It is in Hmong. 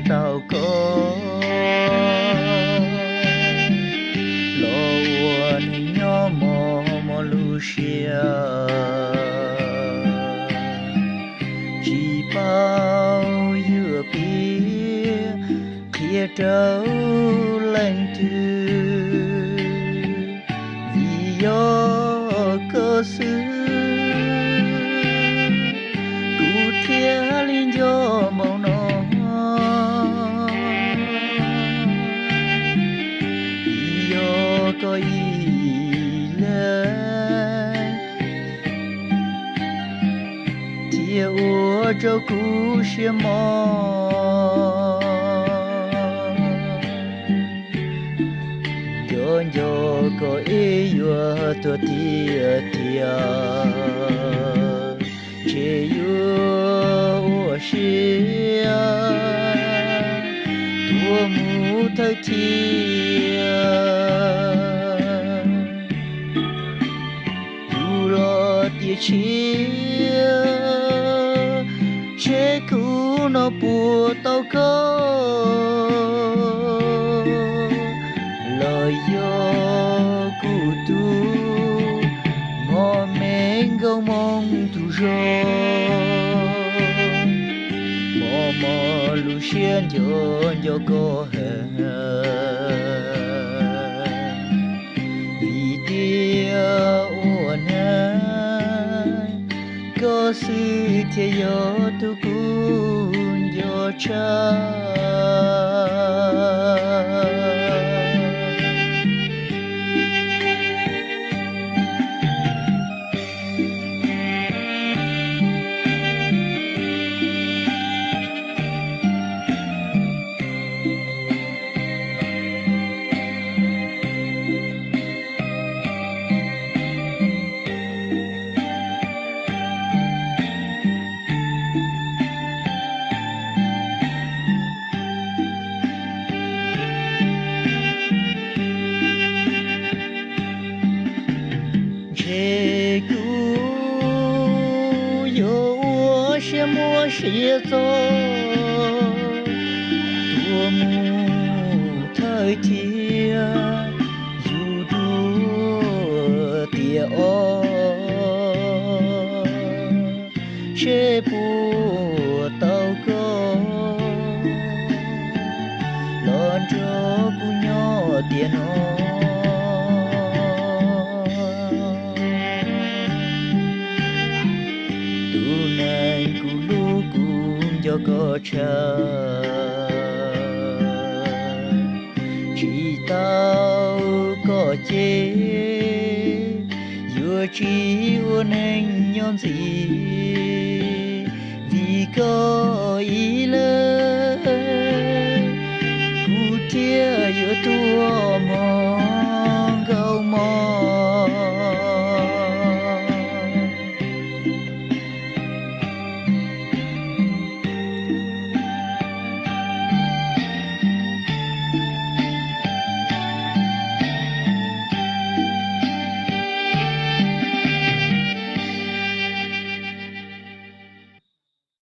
tau koj los ua neej nyob mos mos lub siab, tsis paub yuav piav qhia rau leej twg, vim yog koj xwb kuv thiaj li nco npaum no. Vim yog koj ib leeg thiaj ua rau kuv siab mos. Nco nco koj ib yuav tuag tiag tiag, ntshe yuav ua siab tuag mus thawj thiab. Yus los tiam sis tsheb kuv no puas tau koj, los yog kuv tus mos me nkauj Hmoob tus zog, mos mos lub siab nco nco koj heev, vim tias ua neej koj xwb thiaj yog tus kuv nco tshaj. Ntshe kuv yuav ua siab muaj siab txog tuag mus thawj thiab. Yus dua tiam ob seb puas tau koj los nrog kuv nyob tiam no. Tus neeg kuv hlub kuv nco koj tshaj, tsis tau koj ces yuav tsis ua neej nyob ntxiv, vim koj ib